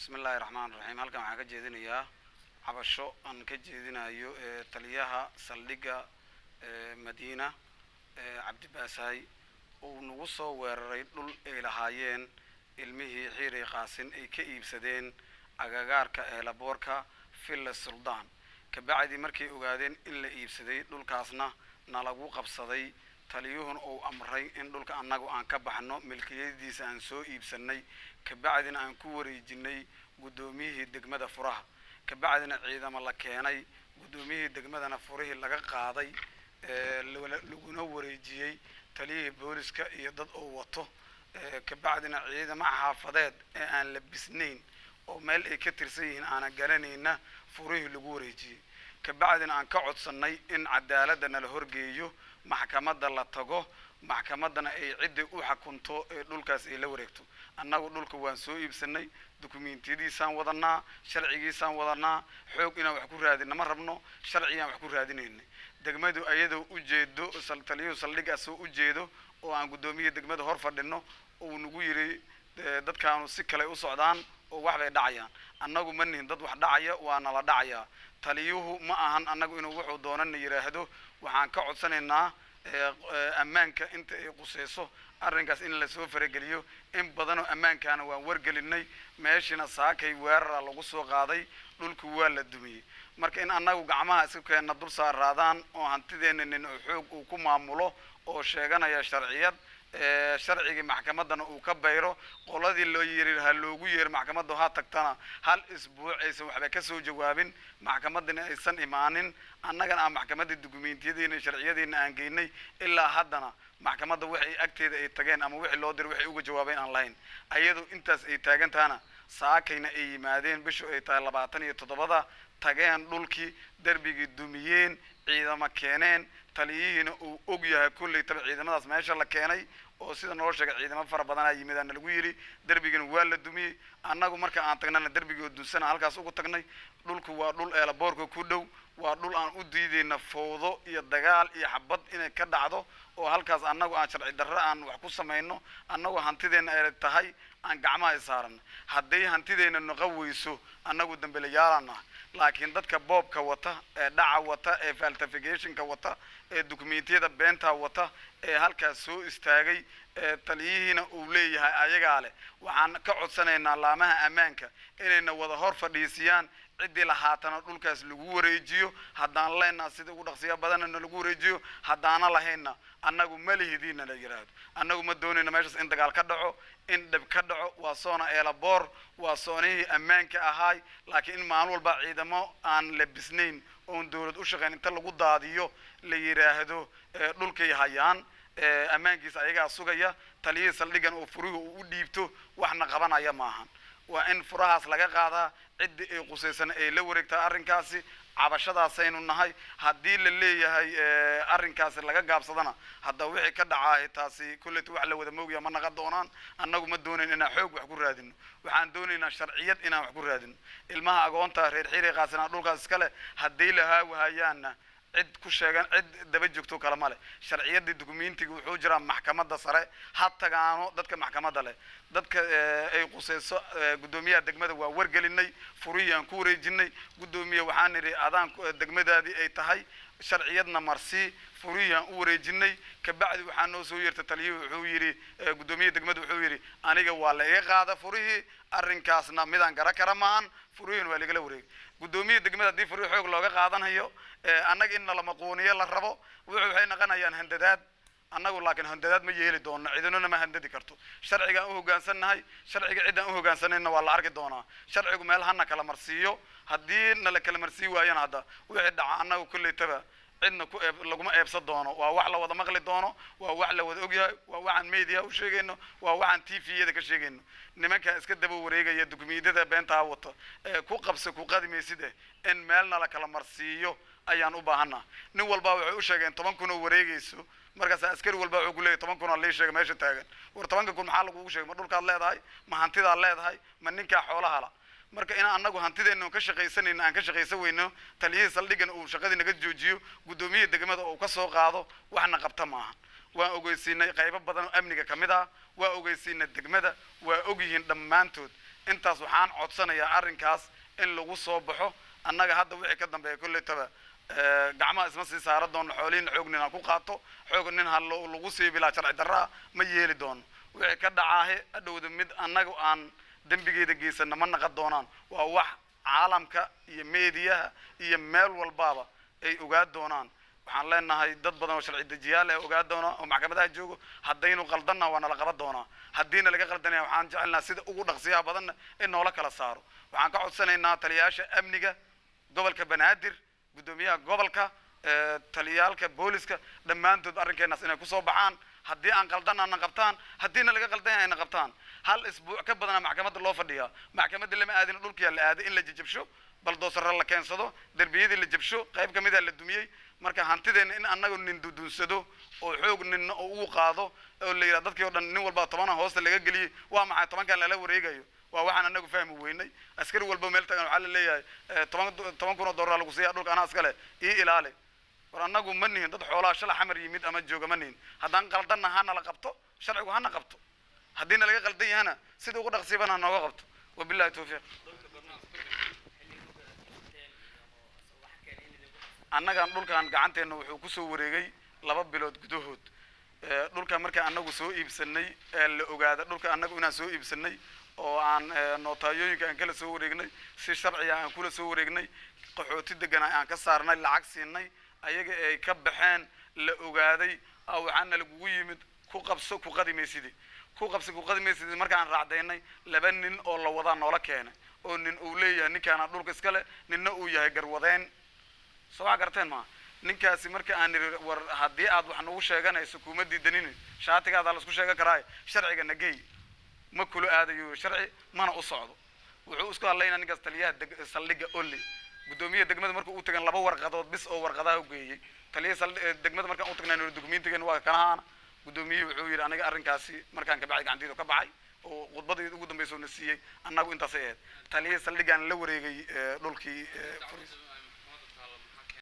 Bismi Illaahi Raxmaan Raxiim. Halkan waxaan ka jeedinayaa cabasho aan ka jeedinayo taliyaha saldhigga Madiina, Cabdibaasaay, uu nagu soo weeraray dhul ay lahaayeen ilmihii Xiiray Qaasin, ay ka iibsadeen agagaarka eelaboorka Villa Suldaan. Kabacdi markay ogaadeen in la iibsaday dhulkaasna nalagu qabsaday, taliyuhuna uu amray in dhulka annagu aan ka baxno, milkiyadiisa aan soo iibsanay, kabacdina aan ku wareejinay guddoomiyihii degmada furaha, kabacdina ciidamo la keenay, guddoomiyihii degmadana furihii laga qaaday, laguna wareejiyey taliyihii booliska iyo dad uu wato, kabacdina ciidamo xaafadeed ee aan labisnayn oo meel ay ka tirsan yihiin aanan garanayna furihii lagu wareejiyey, kabacdina aan ka codsannay in cadaaladda nala horgeeyo, maxkamadda la tago, maxkamaddana ay ciddii u xakunto ee dhulkaas ay la wareegto. Annagu dhulka waan soo iibsanay, dukumentiyadiisaan wadanaa, sharcigiisaan wadanaa. Xoog inaan wax ku raadina ma rabno, sharcigaan wax ku raadinayna. Degmadu ayadoo ujeedo, taliyuhu saldhiggaasoo ujeedo oo aan guddoomiya degmada hor fadhino, uu nagu yiri dadkaanu si kale u socdaan oo wax bay dhacayaan. Annagu ma nihin dad wax dhacaya, waana la dhacayaa. Taliyuhu ma ahan annagu inuu wuxuu doonana yidhaahdo. Waxaan ka codsanaynaa ammaanka inta ay quseyso arrinkaas in lasoo farageliyo. In badanoo ammaankaana waan wargelinay. Meeshina saakay weerara lagu soo qaaday, dhulku waa la dumiyey. Marka in annagu gacmaha iska keenna dul saaraadaan oo hantideenna nin oo xoog uu ku maamulo oo sheeganaya sharciyad, sharcigii maxkamaddana uu ka bayro, qoladii loo yiri ha loogu yeero maxkamadda ha tagtana hal isbuuc aysan waxba ka soo jawaabin, maxkamaddina aysan imaanin, annagana aan maxkamadda dukumentiyadiina, sharciyadiina aan geynay, ilaa haddana maxkamadda waxay agteeda ay tageen ama wixii loo diray waxay uga jawaabeen aan lahayn. Ayadoo intaas ay taagan tahana, saakayna ay yimaadeen, bishu ay tahay 27-da, tageen dhulkii, derbigii dumiyeen, ciidamo keeneen, taliyihiina uu og yahay kolley taba ciidamadaas meesha la keenay, oo sida noo sheegay ciidamo fara badanaa yimidaana lagu yidhi. Derbigana waa la dumiyey. Annagu marka aan tagnana derbigii oo dunsana halkaas ugu tagnay. Dhulku waa dhul eelaboorka ku dhow, waa dhul aan u diidayna fowdo iyo dagaal iyo xabad inay ka dhacdo, oo halkaas annagu aan sharci darro aan wax ku samayno. Annagu hantideenna ay tahay aan gacmaha isaaran. Hadday hantideenna noqon weyso, annagu dambilayaalana, laakiin dadka boobka wata ee dhaca wata ee falsificationka wata ee dukumentiyada beenta wata ee halkaas soo istaagay, ee taliyihiina uu leeyahay ayagaa leh, waxaan ka codsanaynaa laamaha ammaanka inayna wada hor fadhiisiyaan, ciddii lahaatana dhulkaas lagu wareejiyo. Haddaan leenaha, sida ugu dhaqsiya badanna lagu wareejiyo. Haddaana lahaynna, annagu ma lihidiina la yidhaahdo. Annagu ma doonayno meeshaas in dagaal ka dhaco, in dhib ka dhaco. Waa soona eelaboor, waa soonihii ammaanka ahaay, laakiin in maalin walba ciidamo aan labisnayn oon dowlad u shaqayn inta lagu daadiyo la yidhaahdo dhulkay hayaan, ammaankiisa ayagaa sugaya, taliyihii saldhigan oo furihi uu u dhiibto, waxna qabanaya maahan. Waa in furahaas laga qaadaa, ciddii ay qusaysana ay la wareegtaa arrinkaasi. Cabashadaasaynu nahay. Haddii la leeyahay arrinkaasi laga gaabsadana, hadda wixii ka dhacaa taasi kolleyta wax la wada moogaya ma naqon doonaan. Annagu ma doonayn inaan xoog wax ku raadino, waxaan doonaynaa sharciyad inaan wax ku raadino. Ilmaha agoonta reer Xiiri Qaasina dhulkaas iskale, haddii lahaa wahayaanna, cid ku sheegan, cid daba joogto kale ma leh. Sharciyadii dukumentiga wuxuu jiraa maxkamadda sare, ha tagaano dadka maxkamadda leh. Dadka ay quseyso, guddoomiyaha degmada waa wargelinay, furihii aan ku wareejinay. Guddoomiye, waxaan nidhi adaan degmadaadii ay tahay, sharciyadna marsii. Furihii aan u wareejinay. Kabacdi waxaa noo soo yeertay taliyihii, wuxuu yidhi, guddoomiyaha degmada wuxuu yidhi aniga waa la iga qaada furihii, arrinkaasna midaan gara kara maahan, furihiina waa lagala wareegay. Guddoomiyaha degmada haddii furihii xoog looga qaadanayo, annaga in nala maquuniyo la rabo, wuxuu waxay noqonayaan handadaad. Annagu laakiin handadaad ma yeeli doono, cidinona ma handadi karto. Sharcigaan u hoggaansannahay, sharciga ciddaan u hoggaansanayna waa la arki doonaa. Sharcigu meel hana kala marsiiyo. Haddii nala kala marsii waayana, hadda wixii dhaca annagu kolleytaba cidna ku eeb laguma eebsan doono. Waa wax la wada maqli doono, waa wax la wada ogyahay, waa waxaan media u sheegayno, waa waxaan TV-yada ka sheegayno. Nimankaa iska daba wareegaya dukumentiyada beentaa wata ee ku qabsa ku qadimaysid in meelna la kala marsiiyo ayaan u baahanaa. Nin walba waxay u sheegeen 10,000 oo wareegayso. Markaas askari walba wuxuu ku leeyahay 10,000 oo lii sheegay meesha taagan. War, 10-ka kun maxaa lagugu sheegay? Ma dhulkaad leedahay? Ma hantidaad leedahay? Ma ninkaa xoolaha la? Marka in anagu hantideenna ka shaqaysanayno aan ka shaqaysan weyno, taliyihii saldhigan uu shaqadii naga joojiyo, guddoomiyaha degmada uu ka soo qaado, waxna qabta maaha. Waan ogeysiinay qaybo badan oo amniga ka mid ah, waa ogeysiinay degmada, waa ogyihiin dhammaantood. Intaas waxaan codsanayaa arrinkaas in lagu soo baxo. Annaga hadda wixii ka dambeeya kolletaba gacmaha isma sii saara doono. Xoolihiina xoog nin ha ku qaato, xoog nin ha lagu sii bilaa sharci darraa ma yeeli doono. Wixii ka dhacaahe adhowda mid annaga aan dembigeeda geysana ma naqan doonaan. Waa wax caalamka iyo meediyaha iyo meel walbaaba ay ogaa doonaan. Waxaan leenahay dad badan oo sharci dejiyaal eh ogaa doona oo maxkamadaha joogo. Haddaynu qaldanna waa nala qaban doonaa, haddiina laga qaldanaya waxaan jecelnaha sida ugu dhaqsiyaha badanna in noola kala saaro. Waxaan ka codsanaynaa taliyayaasha amniga gobolka Banaadir, guddoomiyaha gobolka, taliyaalka booliska, dhammaantood arrinkeenaas inay kusoo baxaan. Haddii aan qaldanna na qabtaan, haddiina laga qaldan yahay na qabtaan. Hal isbuuc ka badana maxkamadda loo fadhiyaa. Maxkamadda lama aadin, dhulkiyaa la aaday in la jejebsho, baldoosare la keensado, derbiyadii la jebsho, qayb ka mida la dumiyey. Marka hantideenna in annagu nin dudunsado oo xoog ninna oo ugu qaado oo la yidhaha dadkii o dhan nin walba 10 hoosta laga geliyey, waa maxay 10-kan lala wareegayo? Waa waxaan anagu fahmi weynay. Askari walba meel tagan waxaa la leeyahay 10,000 oo dollar lagu siiya, dhulka anaa iskale ii ilaali. War annagu ma nihin dad xoolaha shala Xamar yimid ama jooga ma nihin. Haddaan qaldanna hana la qabto, sharcigu hana qabto. Haddiina laga qaldan yahana sida ugu dhaqsiiban ha nooga qabto. Wabillahi tawfiiq. Xilliga dhulka aad iibsateen iyo wax keenay in idinku qabsan? Annagan dhulkan gacanteenna wuxuu kusoo wareegay 2 bilood gudahood. Dhulka marka annagu soo iibsanay ee la ogaada dhulka annagu inaan soo iibsanay oo aan nootayooyinka aan kala soo wareegnay, si sharciga aan kula soo wareegnay, qaxooti degana aan ka saarnay, lacag siinay, ayaga ay ka baxeen, la ogaaday, waxaana lagugu yimid ku qabso ku qadi maysidi, ku qabsi ku qadi maysidi. Markaan raacdaynay, laba nin oo la wadaa noola keenay, oo nin uu leeyahay ninkaana dhulka iskale, ninna uu yahay garwadeen. Soo waa garteen maa? Ninkaasi marka aan niri, war haddii aad wax nagu sheeganayso kuma diidanini, shaatigaada laisku sheegan karaaye, sharciga nagey, ma kula aadayo sharci mana u socdo. Wuxuu isku hadlaynaa ninkaas taliyaha saldhigga Oli. Guddoomiyaha degmada marka uu tagan laba warqadood bis oo warqadaha u geeyey taliyaha degmada. Markaan u tagnay dukumentigan waa kanahaana, guddoomiyihii wuxuu yidhi aniga arrinkaasi markaan ka baxay gacantaydu ka baxay, oo khudbadii ugu dambaysa na siiyey. Annagu intaasay ahayd. Taliyaha saldhiggaan la wareegay dhulkii.